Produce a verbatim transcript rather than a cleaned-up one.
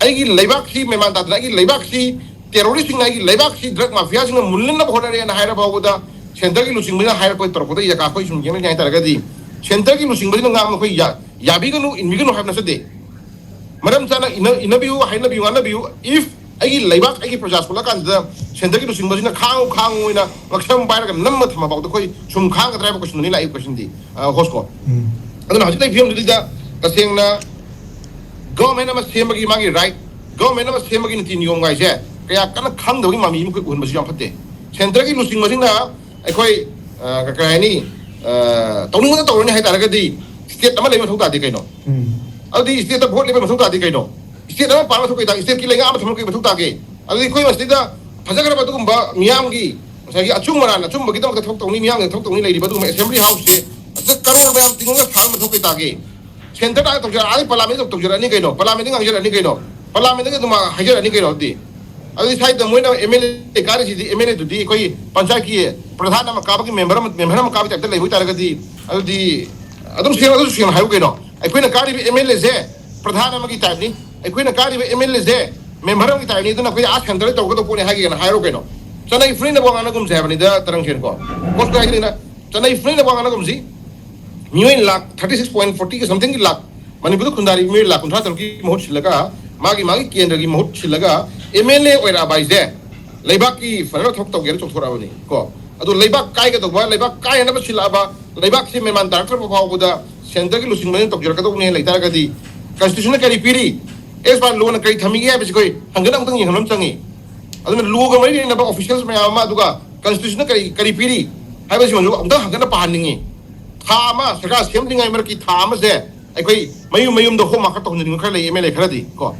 ꯑꯩꯒꯤ ꯂꯩꯕꯥꯛꯁꯤ ꯃꯦꯃꯥꯟ ꯇꯥꯗꯅ ꯑꯩꯒꯤ ꯂꯩꯕꯥꯛꯁꯤ ꯇꯦꯔꯣꯔꯤꯁꯁꯤꯡꯅ ꯑꯩꯒꯤ ꯂꯩꯕꯥꯛꯁꯤ ꯗ꯭ꯔꯒ ꯃꯥꯐꯤꯌꯥꯁꯤꯡꯅ ꯃꯨꯜꯍꯟꯅꯕ ꯍꯣꯠꯅꯔꯦꯅ ꯍꯥꯏꯔ ꯐꯥꯎꯕꯗ ꯁꯦꯟꯇꯔꯒꯤ ꯂꯨꯆꯤꯡꯕꯁꯤꯅ ꯍꯥꯏꯔꯛꯄ ꯇꯧꯔꯛꯄꯗ ꯌꯥꯀꯥ ꯑꯩꯈꯣꯏ ꯁꯨꯝ ꯌꯦꯡꯅꯅꯤ ꯍꯥꯏ ꯇꯥꯔꯒꯗꯤ ꯁꯦꯟꯇꯔꯒꯤ ꯂꯨꯆꯤꯡꯕꯁꯤꯅ ꯉꯥꯡꯕ ꯑꯩꯈꯣꯏ ꯌꯥꯕꯤꯒꯅꯨ, ꯏꯟꯕꯤꯒꯅꯨ ꯍꯥꯏꯕ ꯅꯠꯆꯗꯦ꯫ ꯃꯔꯝ ꯆꯥꯅ ꯏꯟꯅꯕꯤꯌꯨ, ꯍꯥꯏꯅꯕꯤꯌꯨ, ꯉꯥꯡꯅꯕꯤꯌꯨ꯫ If ꯑꯩꯒꯤ ꯂꯩꯕꯥꯛ, ꯑꯩꯒꯤ ꯄ꯭ꯔꯖꯥ ꯁꯣꯛꯂꯛꯀꯥꯟꯁꯤꯗ ꯁꯦꯟꯇꯔꯒꯤ ꯂꯨꯆꯤꯡꯕꯁꯤꯅ ꯈꯥꯡꯉꯨ ꯈꯥꯡꯉꯨ ꯑꯣꯏꯅ ꯉꯛꯁꯝ ꯄꯥꯏꯔꯒ ꯅꯝꯃ ꯊꯝꯃ ꯐꯥꯎꯗ ꯑꯩꯈꯣꯏ ꯁꯨꯝ ꯈꯥꯡꯒꯗ꯭ꯔꯥ ꯍꯥꯏꯕ ꯀꯣꯏꯁꯟꯗꯨꯅꯤ ꯂꯥꯛꯏꯕ ꯀꯣꯏꯁꯟꯗꯤ, ꯍꯣꯁꯀꯣ꯫ ꯑꯗꯨꯅ ꯍꯧꯖꯤꯛ ꯂꯩ ꯐꯤꯕꯝꯗꯨꯗ ꯇꯁꯦꯡꯅ ꯒꯣꯔꯃꯦꯟ ꯑꯃ ꯁꯦꯝꯕꯒꯤ ꯃꯥꯒꯤ ꯔꯥꯏꯠ, ꯒꯣꯔꯃꯦꯟ ꯑꯃ ꯁꯦꯝꯕꯒꯤ ꯅꯤꯇꯤ ꯅꯤꯌꯣꯝ ꯍꯥꯏꯁꯦ ꯀꯌꯥ ꯀꯟꯅ ꯈꯪꯗꯕꯒꯤ ꯃꯃꯤ ꯑꯃ ꯑꯩꯈꯣꯏ ꯎꯍꯟꯕꯁꯨ ꯌꯥꯝ ꯐꯠꯇꯦ꯫ ꯁꯦꯟꯇꯔꯒꯤ ꯂꯨꯆꯤꯡꯕꯁꯤꯡꯅ ꯑꯩꯈꯣꯏ ꯀꯩ ꯍꯥꯏꯅꯤ, ꯇꯧꯅꯤꯡꯕꯗ ꯇꯧꯔꯅꯤ ꯍꯥꯏ ꯇꯥꯔꯒꯗꯤ ꯁ꯭ꯇꯦꯠ ꯑꯃ ꯂꯩꯕ ꯃꯊꯧ ꯇꯥꯗꯦ ꯀꯩꯅꯣ? ꯑꯗꯨꯗꯤ ꯁ꯭ꯇꯦꯠꯇ ꯚꯣꯠ ꯂꯦꯞꯄ ꯃꯊꯧ ꯇꯥꯗꯦ ꯀꯩꯅꯣ? ꯁ꯭ꯇꯦꯠ ꯑꯃ ꯄꯥꯟꯕ ꯃꯊꯧ ꯀꯩ ꯇꯥꯒꯦ? ꯁ꯭ꯇꯦꯠꯀꯤ ꯂꯩꯉꯥꯛ ꯑꯃ ꯊꯝꯕ ꯀꯩ ꯃꯊꯧ ꯇꯥꯒꯦ? ꯑꯗꯨꯗꯤ ꯑꯩꯈꯣꯏ ꯃꯁꯤꯗ ꯐꯖꯈ꯭ꯔꯕ ꯑꯗꯨꯒꯨꯝꯕ ꯃꯤꯌꯥꯝꯒꯤ ꯉꯁꯥꯏꯒꯤ ꯑꯆꯨꯝ ꯑꯔꯥꯟ, ꯑꯆꯨꯝꯕꯒꯤꯗꯃꯛꯇ ꯊꯕꯛ ꯇꯧꯅꯤ, ꯃꯤꯌꯥꯝꯒꯤ ꯊꯕꯛ ꯇꯧꯅꯤ ꯂꯩꯔꯤꯕ ꯑꯗꯨꯒꯨꯝꯕ ꯑꯦꯁꯦꯝꯕ꯭ꯂꯤ ꯍꯥꯎꯁꯁꯦ ꯑꯗ ꯀꯔꯣꯔ ꯃꯌꯥꯝ ꯇꯤꯡꯉꯒ ꯁꯥꯕ ꯃꯊꯧ ꯀꯩ ꯇꯥꯒꯦ? ꯁꯦꯟꯇꯔꯗ ꯇꯧꯖꯔꯛꯑꯅꯤ, ꯄꯥꯔꯂꯥꯃꯦꯟꯗ ꯇꯧꯖꯔꯛꯑꯅꯤ ꯀꯩꯅꯣ, ꯄꯥꯔꯂꯥꯃꯦꯟꯗ ꯉꯥꯡꯖꯔꯛꯑꯅꯤ ꯀꯩꯅꯣ, ꯄꯥꯔꯂꯥꯃꯦꯟꯗꯒꯤ ꯑꯗꯨꯝ ꯍꯥꯏꯖꯔꯛꯑꯅꯤ ꯀꯩꯅꯣ꯫ ꯑꯗꯨꯗꯤ ꯑꯗꯨꯗꯤ ꯁ꯭ꯋꯥꯏꯗ ꯃꯣꯏꯅ ꯑꯦꯝ ꯑꯦꯜ ꯑꯦ ꯀꯥꯔꯤꯁꯤꯗꯤ, ꯑꯦꯝ ꯑꯦꯜ ꯑꯦꯗꯨꯗꯤ ꯑꯩꯈꯣꯏ ꯄꯟꯆꯥꯌꯠꯀꯤ ꯄ꯭ꯔꯙꯥꯟ ꯑꯃ ꯀꯥꯕꯒꯤ ꯃꯦꯝꯕꯔ ꯑꯃ, ꯃꯦꯝꯕꯔ ꯑꯃ ꯀꯥꯕꯒꯤ ꯇꯥꯏꯞꯇ ꯂꯩꯕ ꯑꯣꯏꯇꯥꯔꯒꯗꯤ ꯑꯗꯨꯗꯤ ꯑꯗꯨꯝ ꯁꯦꯡꯅ, ꯑꯗꯨꯁꯨ ꯁꯦꯡꯅ ꯍꯥꯏꯌꯨ ꯀꯩꯅꯣ꯫ ꯑꯩꯈꯣꯏꯅ ꯀꯥꯔꯤꯕ ꯑꯦꯝ ꯑꯦꯜ ꯑꯦꯁꯦ ꯄ꯭ꯔꯙꯥꯟ ꯑꯃꯒꯤ ꯇꯥꯏꯞꯅꯤ, ꯑꯩꯈꯣꯏꯅ ꯀꯥꯔꯤꯕ ꯑꯦꯝ ꯑꯦꯜ ꯑꯦꯁꯦ ꯃꯦꯝꯕꯔ ꯑꯃꯒꯤ ꯇꯥꯏꯞꯅꯤ, ꯑꯗꯨꯅ ꯑꯩꯈꯣꯏ ꯑꯥ ꯁꯦꯟꯇꯔꯗ ꯇꯧꯒꯗꯧꯕ ꯄꯣꯠꯅꯤ ꯍꯥꯏꯒꯦꯅ ꯍꯥꯏꯔꯣ ꯀꯩꯅꯣ꯫ ꯆꯠꯅꯩ ꯐꯨꯔꯤꯅ ꯋꯥ ꯉꯥꯡꯅꯒꯨꯝꯁꯦ ꯍꯥꯏꯕꯅꯤꯗ, ꯇꯔꯪꯁꯦꯟꯀꯣ꯫ ꯀꯣꯁꯀꯣ ꯍꯥꯏꯁꯤꯅ ꯆꯠꯅꯩ ꯐꯨꯔꯤꯅ ꯋꯥ ꯉꯥꯡꯅꯒꯨꯝꯁꯤ꯫ ꯃꯤꯑꯣꯏ ꯂꯥꯛ thirty six point forty ꯀ something ꯒꯤ ꯂꯥꯛ, ꯃꯅꯤꯄꯨꯔꯗ ꯈꯨꯟꯗꯥꯔꯤꯕ ꯃꯤꯑꯣꯏ ꯂꯥꯛ ꯀꯨꯟꯊ꯭ꯔꯥ ꯇꯔꯨꯛꯀꯤ ꯃꯍꯨꯠ ꯁꯤꯜꯂꯒ ꯃꯥꯒꯤ, ꯃꯥꯒꯤ ꯀꯦꯟꯗ꯭ꯔꯒꯤ ꯃꯍꯨꯠ ꯁꯤꯜꯂꯒ ꯑꯦꯝ ꯑꯦꯜ ꯑꯦ ꯑꯣꯏꯔꯛꯑꯕ ꯍꯥꯏꯁꯦ ꯂꯩꯕꯥꯛꯀꯤ ꯐꯅꯕ ꯊꯕꯛ ꯇꯧꯒꯦꯅ ꯆꯣꯡꯊꯣꯔꯛꯑꯕꯅꯤ ꯀꯣ꯫ ꯑꯗꯣ ꯂꯩꯕꯥꯛ ꯀꯥꯏꯒꯗꯧꯕ, ꯂꯩꯕꯥꯛ ꯀꯥꯏꯅꯅꯕ ꯁꯤꯜꯂꯛꯑꯕ, ꯂꯩꯕꯥꯛꯁꯤ ꯃꯦꯃꯥꯟ ꯇꯥꯔꯛꯇ꯭ꯔꯕ ꯐꯥꯎꯕꯗ ꯁꯦꯟꯇꯔꯒꯤ ꯂꯨꯆꯤꯡꯕꯅ ꯇꯧꯖꯔꯛꯀꯗꯧꯕꯅꯦ ꯂꯩꯇꯥꯔꯒꯗꯤ ꯀꯟꯁꯇꯤꯇ꯭ꯌꯨꯁꯟꯅ ꯀꯔꯤ ꯄꯤꯔꯤ, ꯑꯦꯁ ꯄꯥꯔ ꯂꯣꯅ ꯀꯔꯤ ꯊꯝꯃꯤꯒꯦ ꯍꯥꯏꯕꯁꯤ ꯑꯩꯈꯣꯏ ꯍꯪꯒꯠ ꯑꯃꯨꯛꯇꯪ ꯌꯦꯡꯍꯟꯕ ꯑꯃ ꯆꯪꯉꯤ꯫ ꯑꯗꯨꯅ ꯂꯣꯒ ꯃꯔꯤ ꯂꯩꯅꯕ ꯑꯣꯐꯤꯁꯤꯌꯦꯜꯁ ꯃꯌꯥꯝ ꯑꯃ, ꯑꯗꯨꯒ ꯀꯟꯁꯇꯤꯇ꯭ꯌꯨꯁꯟꯅ ꯀꯔꯤ, ꯀꯔꯤ ꯄꯤꯔꯤ ꯍꯥꯏꯕꯁꯤꯃꯁꯨ ꯑꯃꯨꯛꯇꯪ ꯍꯪꯒꯠꯅ ꯄꯥꯍꯟꯅꯤꯡꯉꯤ꯫ ꯊꯥ ꯑꯃ ꯁꯔꯀꯥꯔ ꯁꯦꯝꯗ꯭ꯔꯤꯉꯩ ꯃꯔꯛꯀꯤ ꯊꯥ ꯑꯃꯁꯦ ꯑꯩꯈꯣꯏ ꯃꯌꯨꯝ ꯃꯌꯨꯝꯗ ꯍꯣꯝ ꯋꯥꯛꯀꯔ ꯇꯧꯍꯟꯅꯤꯡꯕ ꯈꯔ ꯂꯩ, ꯑꯦꯝ ꯑꯦꯜ ꯑꯦ ꯈꯔꯗꯤ ꯀꯣ꯫